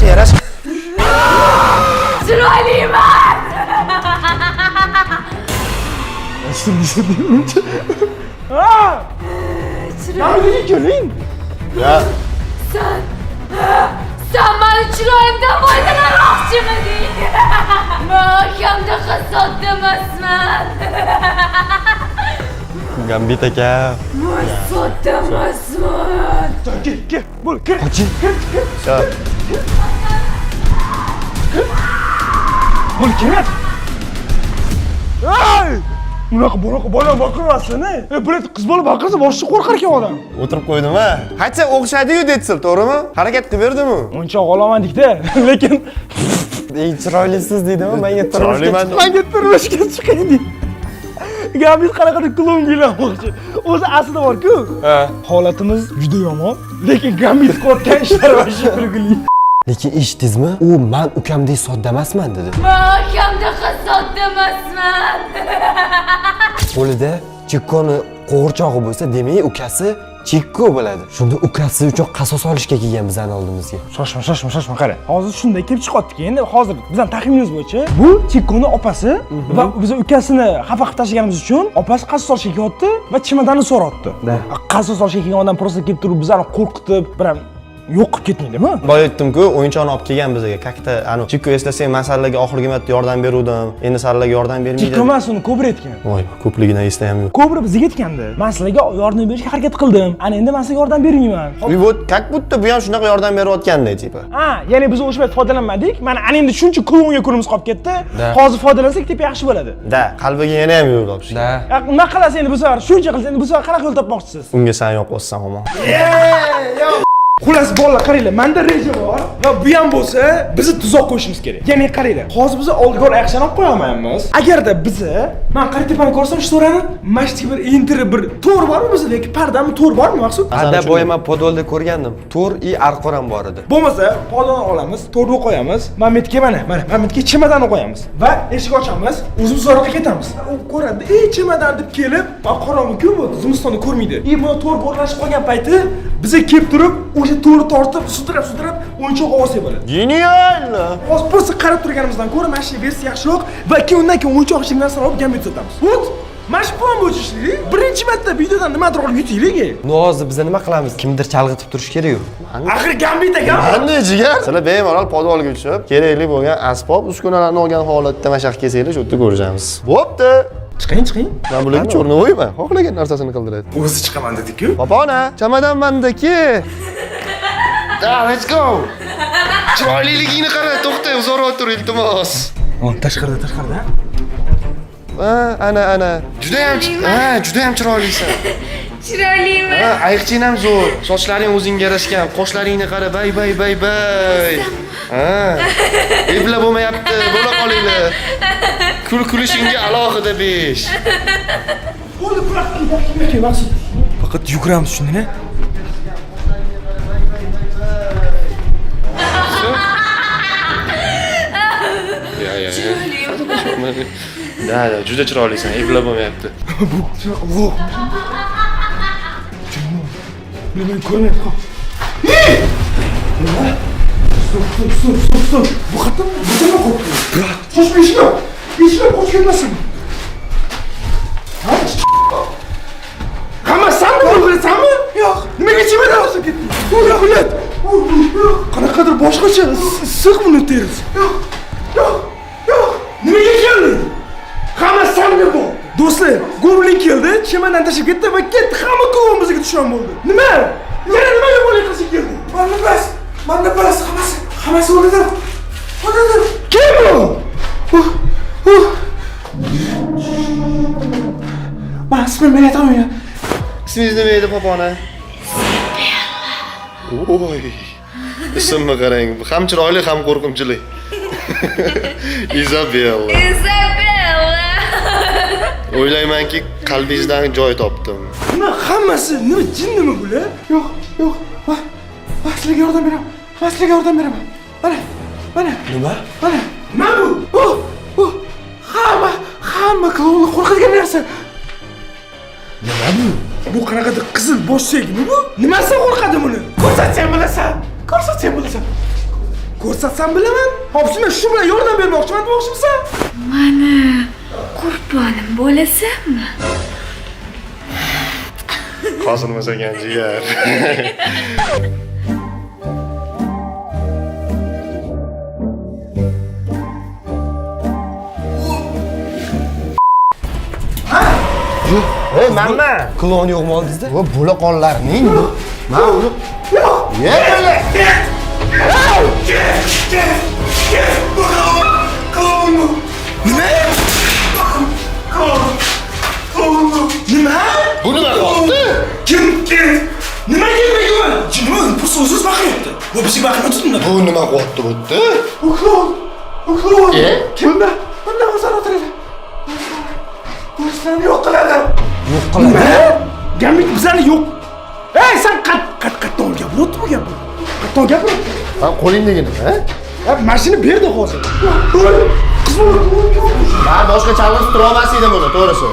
Yarash. Chiroyliman. Ha! Nima keling? Ya, Sen mani chiroyimdan foydalanmoqchimiding? Men akamdaqa sodda emasman. Gambit aka. Men sodda emasman. Kel, kel, bo'l, kir. Kir, kir. Ya. Bo'l, kir. Ey! Bunaqa bunaqa bola baqirmasin, ey. Bular qiz bola baqirsa boshqa qo'rqar ekan odam. O'tirib qo'ydim-a. Hatsa o'xshadi-yu Detsil, to'g'rimi? Harakat qilib berdimi? O'yinchoq olaman dekda, lekin Eng chiroylisiz deydimi? Menga turmushga Chiroyliman. Menga turmushga chiqing deydi. Gambit qanaqadir klon kuylamoqchi. O'zi aslida bor-ku. Holatimiz juda yomon, lekin Gambit qilayotgan ishlar вообще kulgili. Lekin eshitdingizmi? U men ukamdek sodda emasman dedi. Men akamdaqa sodda emasman. Qo'lida Chikkoni qo'g'irchog'i bo'lsa, demak ukasi Chikko bo'ladi. Shunda ukasi uchun qasos olishga kelgan bizani oldimizga. Shoshma, shoshma, shoshma, qara. Hozir shunday kelib chiqyaptiki, endi hozir bizning taxminimiz bo'yicha bu Chikkoni opasi va biz ukasini xafa qilib tashlaganimiz uchun opasi qasos olishga kelyapti va chemodanni so'rayapti. Qasos olishga kelgan odam просто kelib turib bizlarni qo'rqitib, bir ham yo'q qilib ketmaydimi? Boya aytdim-ku, o'yinchoqni olib kelgan bizga. Kakta, anu Chikko eslasang, men sizlarga oxirgi marta yordam beruvdim. Endi sizlarga yordam bermaydi. Chikko emas, uni Kobra aytgan. Voy, ko'pligidan esda ham yo'q. Kobra bizga aytgandi. Men sizlarga yordam berishga harakat qildim. Ana endi men sizlarga yordam bermayman. И вот как будто bu ham shunaqa yordam berayotgandek, типа. Ha, ya'ni biz o'sha payt foydalanmadik. Mana ana endi shuncha klonga kunimiz qolib ketdi. Hozir foydalansak tepa yaxshi bo'ladi. Да, qalbiga yana ham yo'l topish. Da. Ya, nima qilasiz endi bu safar? Shuncha qilsa endi bu safar qanaqa yo'l topmoqchisiz? Unga san yoqyapsan, omon. Xullas bolalar, qaranglar, menda reja bor va bu ham bo'lsa, bizni tuzoq qo'yishimiz kerak. Ya'ni qaranglar, hozir biz oldiga ayiqchani olib qo'ya olmaymiz. Agarda bizni, men qara tepani ko'rsam shu to'rani, mana shu bir entri bir to'r bormi bizda yoki pardami to'r bormi Maqsud? Ada boya men podvalda ko'rgandim. To'r и arqon ham bor edi. Bo'lmasa, podoni olamiz, to'rni qo'yamiz, Mametga mana, mana Mametga chemodanni qo'yamiz va eshik ochamiz, o'zimiz so'roqqa ketamiz. U ko'radi, "Ey, chemodan" deb kelib, va qorong'i-ku bu, zimistonda ko'rmaydi. И bu to'r o'rnashib qolgan payti biza kelib turib, o'sha to'rni tortib, sudrab, sudrab o'yinchoq olsak bo'ladi. Гениально! Hozir просто qarab turganimizdan ko'ra mana shu versiya yaxshiroq va keyin undan keyin o'yinchoq ichidagi narsani olib Gambit sotamiz. Вот, mana shu plan bo'yicha ishlaylik. Birinchi marta videodan nimadir olib yutaylik. Ну hozir biz nima qilamiz? Kimdir chalg'itib turishi kerak-ku. Axir Gambit ekan. Qanday jigar? Sizlar bemalol podvalga tushib, kerakli bo'lgan asbob, uskunalarni olgan holatda mana shu yoqqa kelsanglar, shu yerda ko'rishamiz. Bo'pti. Chiqing, chiqing. Men bularga chornovoyman. Xohlagan narsasini qildiradi. O'zi chiqaman dedi-ku. Popona, chamadon mandaki. Da, let's go. Chiroyliligingni qara, to'xta, uzoqroq tur, iltimos. Tashqarida, tashqarida. Ha, ana, ana. Juda ham, ha, juda ham chiroylisan. Chiroylimi? Ha, ayiqchang ham zo'r. Sochlaring o'zingga yarashgan, qoshlaringni qara, bay bay bay bay. Ha. Eplab bo'lmayapti, bo'la qolinglar. Kul kulishingga alohida 5. Bo'ldi, bırak, bırak, Maqsud. Faqat yuguramiz shundan, a? Ya, ya, ya. Да, да, juda chiroylisan, eplab bo'lmayapti. Bu shunaqa ulug'. Meni ko'rmayapti. Nima? Стоп, стоп, стоп, стоп, стоп. Bu qayerdan, bu nima qolibdi? Брат, shoshma, eshikni. Eshikni qochib ketmasin. Ha? Hamma sanmi bilasanmi? Yo'q. Nimaga chemodan olib ketding? Voy, qanaqadir boshqacha issiq buni terisi. Yo'q. Yo'q. Yo'q. Nimaga kelding? Hamma sanga bu. Do'stlar, chemodan tashlab ketdi va ketdi, hamma klon bizga dushman bo'ldi. Nima? Yana nima yomonlik qilishga keldi? Mana bas, mana bas, hammasi, hammasi o'ldirdim. O'ldirdim. Kim bu? Man ismimni aytolmayman. Ismingiz nima edi, popona? Oy. Ismni qarang. Ham chiroyli, ham qo'rqinchli. Izabella. Izabella. O'ylaymanki, qalbingizdan joy topdim. Nima hammasi? Nima jinnimi bular? Yo'q, yo'q. Man sizlarga yordam beraman. Man sizlarga yordam beraman. Mana, mana. Nima? Mana. Nima bu? Bu hamma, hamma klonlar qo'rqadigan narsa. Bu qanaqadir qizil bosh suyagimi bu? Nimasidan qo'rqadi buni? Ko'rsatsam bilasan. Ko'rsatsam bilasan. Ko'rsatsam bilaman. Hop, men shu bilan yordam bermoqchiman demoqchimisan? Mana qurbonim bo'lasanmi? Qosilmas ekan jigar. Ey, manma. Klon yo'qmi oldingizda? Bu bo'laqonlarning man uni Ye, Nima? Bu nima qilyapti? Kim? Kim? Nima keldi bu? Nima? Bu so'zsiz baqiryapti. Bu bizga baqirib turibdi. Bu nima qilyapti bu yerda? Bu klon. Bu klon. E? Kimda? Bundan o'zini o'tiradi. O'zini yo'q qiladi. Yo'q Nima? Gambit bizani yo'q. Ey, sen qat qat qatdan gapiryapti bu gap. Qatdan gapiryapti. Ha, qo'lingdagi nima? Ya, mashina berdi hozir. Qiz bola Man boshqa challenge tura olmas edim buni, to'g'risi.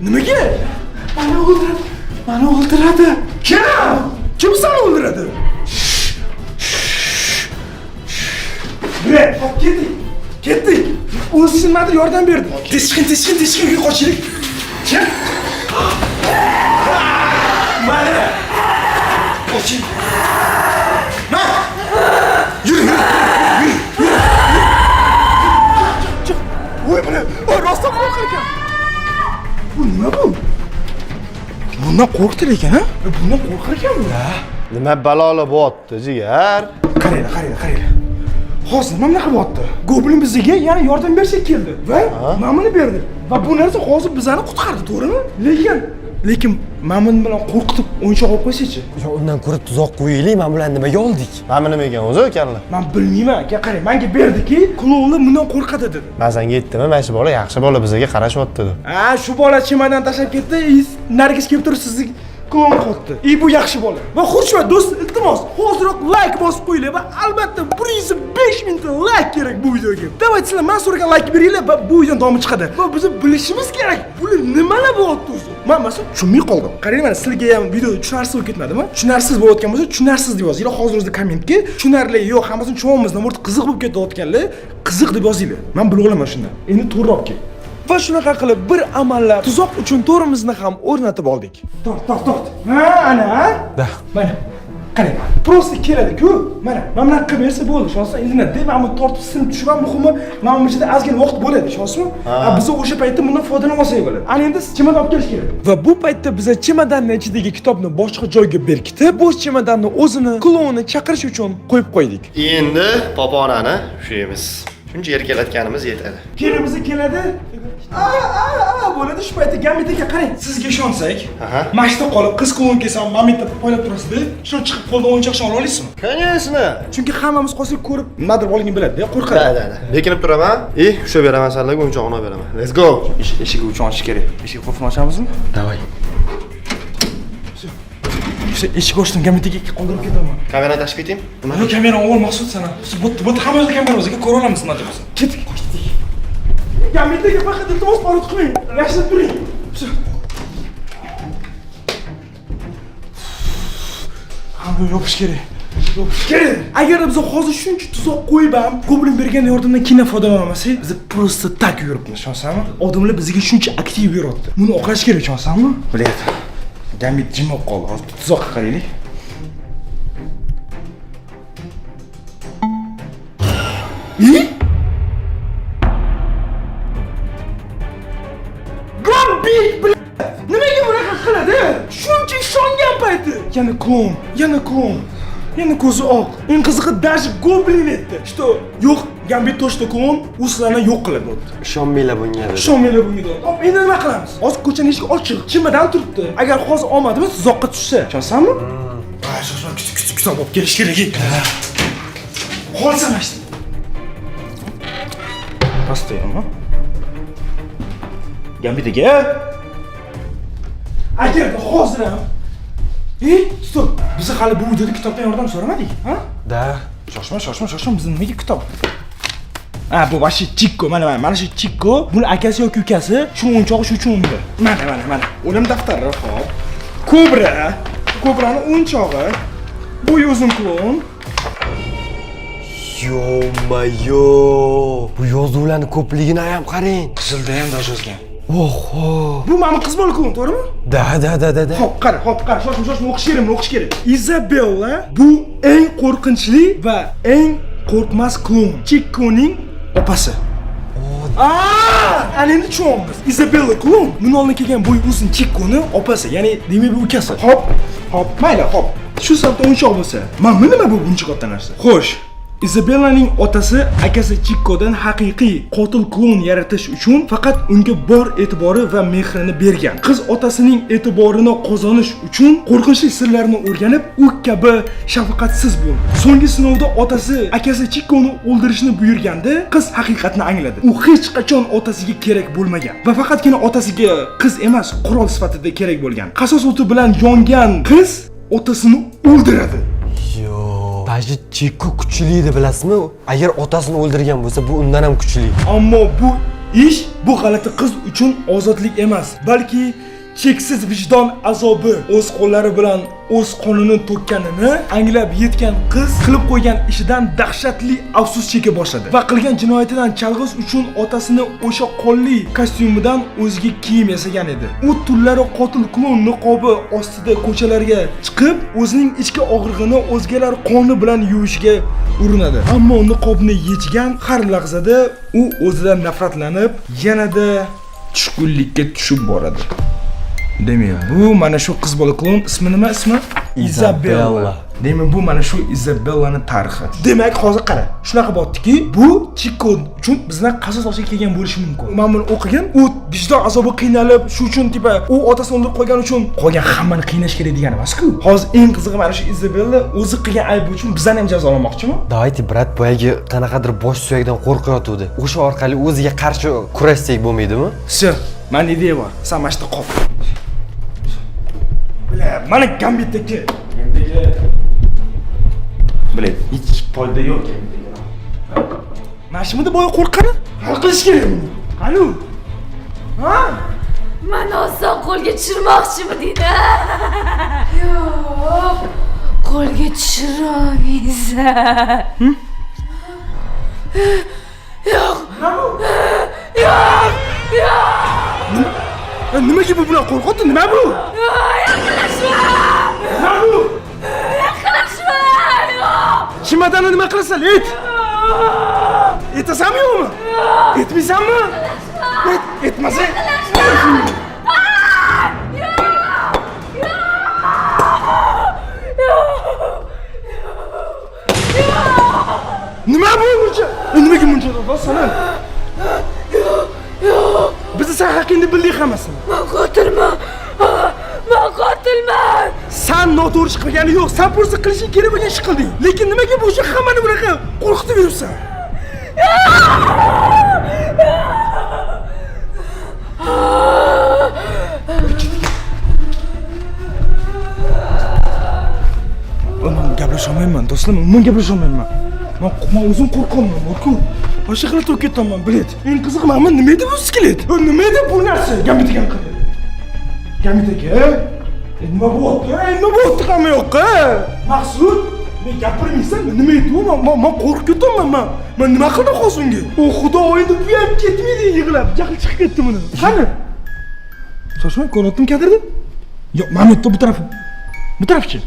Nimaga? Mani o'ldiradi. Mani o'ldiradi. Kim? Kim seni o'ldiradi? Bre, hop ketdik. Ketdik. O'zi nimadir yordam berdi. Tez chiqing, tez chiqing, tez chiqing, uyga qochaylik. Chiq. Mana. Qoching. Ma. Yur, yur, yur, yur. Chiq. Voy buni, voy rostdan qo'rqar ekan. Bu nima bu? Bundan qo'rqdi lekin, ha? Bundan qo'rqar ekan bu. Nima balola bo'lyapti, jigar? Qaranglar, qaranglar, qaranglar. Hozir nima bunaqa bo'lyapti? Goblin bizga yana yordam bersak keldi va mana buni berdi. Va bu narsa hozir bizani qutqardi, to'g'rimi? Lekin mana buni bilan qo'rqitib o'yinchoq olib qo'ysak-chi? Yo, undan ko'ra tuzoq qo'yaylik, mana bularni nimaga oldik? Mana bu nima ekan o'zi kalla? Men bilmayman, aka, qarang, menga berdiki, klonlar bundan qo'rqadi dedi. Men senga aytdim, mana shu bola yaxshi bola bizga qarashyapti deb. Ha, shu bola chemodan tashlab ketdi, Nargis kelib turib sizni klon qotdi. I bu yaxshi bola. Va xushma do'st, iltimos, hoziroq like bosib qo'yinglar va albatta 105 mingta like kerak bu videoga. Давайте sizlar men so'ragan like beringlar va bu videoning davomi chiqadi. Va biz bilishimiz kerak, bular nimalar bo'lyapti o'zi? Men masalan tushunmay qoldim. Qarang, mana sizlarga ham video tushunarsiz bo'lib ketmadimi? Tushunarsiz bo'layotgan bo'lsa, tushunarsiz deb yozinglar. Hozir o'zida kommentga tushunarli yo'q, hammasini tushunamiz, nima qiziq bo'lib ketayotganlar, qiziq deb yozinglar. Men bilib olaman shundan. Endi to'g'riroq kel. Va shunaqa qilib bir amallab tuzoq uchun to'rimizni ham o'rnatib oldik. Tort, tort, tort. Ha, ana, ha? Da. Mana. Qarang, prosta keladi-ku. Mana, mana bunaqa qilib bersa bo'ldi, ishonsa, ilinadi. Mana bu tortib sinib tushib ham muhimi, mana bu ichida ozgina vaqt bo'ladi, ishonsizmi? Biz o'sha paytda bundan foydalanib olsak bo'ladi. Ana endi chemodan olib kelish kerak. Va bu paytda biz chemodanning ichidagi kitobni boshqa joyga berkitib, bo'sh chemodanni o'zini klonini chaqirish uchun qo'yib qo'ydik. Endi poponani ushlaymiz. Shuncha erkalatganimiz yetadi. Kelimiz keladi. A, a, a bo'ladi shu paytda Gambit aka qarang, sizga ishonsak, mana shu yerda qolib qiz klon kelsa, mana bu yerda poylab turasiz-da, shuni chiqib qo'ldan o'yinchoq ola olasizmi? Конечно. Chunki hammamiz qolsak ko'rib, nimadir borligini biladi-da, qo'rqadi. Da, da, da. Bekinib turaman. I, ushlab beraman sizlarga, o'yinchoqni olib beraman. Let's go. Eshigi uchun ochish kerak. Eshik qulfini ochamizmi? Давай. O'sha eshik ochdim, Gambit aka qoldirib ketaman. Kamerani tashib ketaymi? Nima kamerani ol Maqsud sana. Bu hamma yerda kamera o'ziga ko'ra olamiz nima bo'lsa. Ketdik. Gambit aka faqat iltimos parod qilmang. Yashirib turing. Hamma yopish kerak. Yopish kerak. Agar biz hozir shuncha tuzoq qo'yib ham Goblin bergan yordamdan keyin foydalana olmasak, biz просто так yuribmiz, ishonsanmi? Odamlar bizga shuncha aktiv beryapti. Buni oqlash kerak, ishonsanmi? Bilyapti. Gambit jim bo'lib qoldi. Hozir tuzoqqa qaraylik. I? Yana klon, yana klon. Yana ko'zi oq. Eng qizig'i, даже Goblin aytdi, что yo'q, Gambit точно klon, u sizlarni yo'q qiladi dedi. Ishonmanglar bunga dedi. Ishonmanglar bunga dedi. Hop, endi nima qilamiz? Hozir ko'chani eshigi ochiq, chimadan turibdi. Agar hozir omadimiz tuzoqqa tushsa, ishonsanmi? Ay, shoshma, kutib kutib kitob olib kelish kerak. Qolsa mana shu. Постоянно. Gambit aka. Agarda hozir ham. Ey, стоп. Biz hali bu videoda kitobdan yordam so'ramadik, ha? Да. Shoshma, shoshma, shoshma, bizning nimaga kitob? Ha, bu вообще Chikko, mana mana, mana shu Chikko, buni akasi yoki ukasi, shu o'yinchog'i shu uchun unga. Mana, mana, mana. O'lim daftari, hop. Kobra, Kobrani o'yinchog'i. Bu o'zim klon. Ё-моё! Bu yozuvlarning ko'pligini ham qarang. Qizilda ham даже yozgan. Oho! Bu mana qiz bola klon, to'g'rimi? Да. Hop, qara, hop, qara, shoshma, shoshma, o'qish kerak, buni o'qish kerak. Izabella bu eng qo'rqinchli va eng qo'rqmas klon. Chikkoning opasi. Aa, ana endi tushunyapmiz. Izabella klon, buni oldin kelgan bo'yi uzun Chikkoni opasi, ya'ni demak bu ukasi. Hop, hop, mayli, hop. Shu sababdan o'yinchoq bo'lsa, mana bu nima bu buncha katta narsa? Xo'sh, Izabellaning otasi akasi Chikkodan haqiqiy qotil klon yaratish uchun faqat unga bor e'tibori va mehrini bergan. Qiz otasining e'tiborini qozonish uchun qo'rqinchli sirlarni o'rganib, u kabi shafqatsiz bo'ldi. So'nggi sinovda otasi akasi Chikkoni o'ldirishni buyurganda, qiz haqiqatni angladi. U hech qachon otasiga kerak bo'lmagan va faqatgina otasiga qiz emas, qurol sifatida kerak bo'lgan. Qasos o'ti bilan yongan qiz otasini o'ldiradi. Yo, даже Chikko kuchli edi, bilasizmi? Agar otasini o'ldirgan bo'lsa, bu undan ham kuchli. Ammo bu ish bu g'alati qiz uchun ozodlik emas, balki cheksiz vijdon azobi. O'z qo'llari bilan o'z qonini to'kkanini anglab yetgan qiz qilib qo'ygan ishidan dahshatli afsus cheka boshladi va qilgan jinoyatidan chalg'ish uchun otasini o'sha qonli kostyumidan o'ziga kiyim yasagan edi. U tunlari qotil klon niqobi ostida ko'chalarga chiqib, o'zining ichki og'rig'ini o'zgalar qoni bilan yuvishga urinadi. Ammo niqobni yechgan har lahzada u o'zidan nafratlanib, yanada tushkunlikka tushib boradi. Demak, bu mana shu qiz bola klon ismi nima ismi? Izabella. Demak, bu mana shu Izabellani tarixi. Demak, hozir qara. Shunaqa bo'ptiki, bu Chikko uchun bizdan qasos olishga kelgan bo'lishi mumkin. Men buni o'qigan, u vijdon azobi qiynalib, shu uchun типа u otasini o'ldirib qo'ygani uchun qolgan hammani qiynash kerak degani emas-ku. Hozir eng qizig'i mana shu Izabella o'zi qilgan aybi uchun bizdan ham jazolamoqchimi? Давайте, брат, boyagi qanaqadir bosh suyagidan qo'rqayotgandi. O'sha orqali o'ziga qarshi kurashsak bo'lmaydimi? Всё, manda ideya bor. San mana shu yerda qol. Бля, mana Gambitdagi. Gambitdagi. Бля, hech foyda yo'q Gambitdagi. Mana shumidi boya qo'rqqani? Hal qilish kerak buni. Qani u? Ha? Mani oson qo'lga tushirmoqchimiding? Yo'q, qo'lga tushirolmaysan. Yo'q. Yo'q. Yo'q. Nimaga bu bilan qo'rqyapti? Nima bu? Yaqinlashma! Nima bu? Yaqinlashma! Yo'q! Chimadanni nima qilasan? Ayt. Aytasanmi yo'qmi? Aytmaysanmi? Ayt, aytmasang. Nima bu buncha? Nimaga buncha sana? Bizni sen haqingda bildik hammasini. Man qotilman. Man qotilman. San noto'g'ri ish qilgani yo'q, san просто qilishing kerak bo'lgan ish qilding. Lekin nimaga bu uchun hammani bunaqa qo'rqitib yuribsan? Man gaplasholmayman, do'stlar, man gaplasholmayman. Man o'zim qo'rqyapman, borku. Boshqa qilib turib ketaman, bilet. Eng qizig'i mana nima edi bu skelet? Nima edi bu narsa? Gambit ekan qildi. Gambit aka, nima bo'lyapti? Nima bo'lyapti hamma yoqqa? Maqsud, men gapirmaysan, nima edi u? Man qo'rqib ketaman, man. Man nima qildim hozir unga? O xudo, endi bu ham ketmaydi yig'lab. Jahl chiqib ketdi buni. Qani? Shoshmang, ko'ryaptim kadrda. Yo'q, mana bu taraf. Bu tarafchi.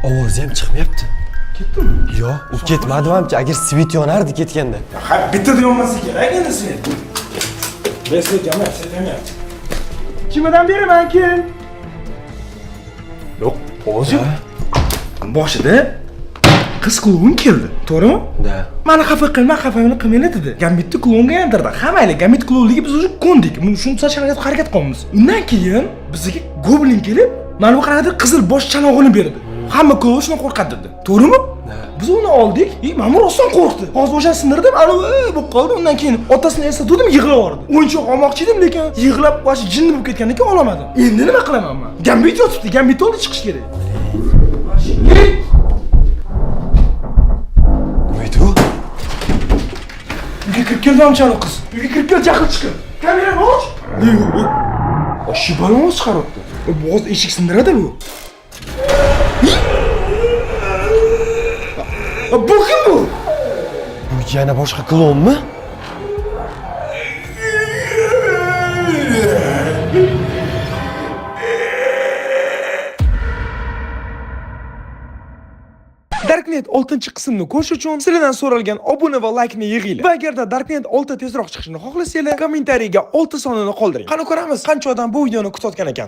Ovozi ham chiqmayapti. Ketdimi? Yo'q, u ketmadi hamchi. Agar svet yonardi ketganda. Ha, bittada yonmasa kerak endi svet. Svet yonmayapti, svet yonmayapti. Chimadan beraman, kel. Yo'q. Ovoz yo'q. Boshida qiz kloun keldi, to'g'rimi? Да. Mani xafa qilma, xafa qilmanglar dedi. Gambitni klounga aylantirdi. Hamayli, Gambit klounligi biz уже ko'ndik. Buni shuni tuzatishga harakat qilamiz. Undan keyin bizga goblin kelib, mana bu qanaqadir qizil bosh chanog'ini berdi. Hamma kloun shundan qo'rqadi dedi. To'g'rimi? Biz uni oldik, и mana bu rostdan qo'rqdi. Hozir o'shani sindirdim, ana bo'lib qoldi. Undan keyin otasini eslatdim, yig'lab yubordi. O'yinchoq olmoqchi edim, lekin yig'lab boshi jinni bo'lib ketgandan keyin olamadim. Endi nima qilaman men? Gambit yotibdi, Gambit oldi chiqish kerak. Nima edi u? Uyga kirib keldi amchani qiz. Uyga kirib keldi, jahl chiqib. Kamerani och. Oshi balon chiqaryapti. Bo'g'oz eshik sindiradi bu. Bu kim bu? Bu yana boshqa klonmi? Darknet 6-qismni ko'rish uchun sizlardan so'ralgan obuna va laykni yig'inglar. Va agarda Darknet 6 tezroq chiqishini xohlasanglar, kommentariyaga 6 sonini qoldiring. Qani ko'ramiz, qancha odam bu videoni kutayotgan ekan.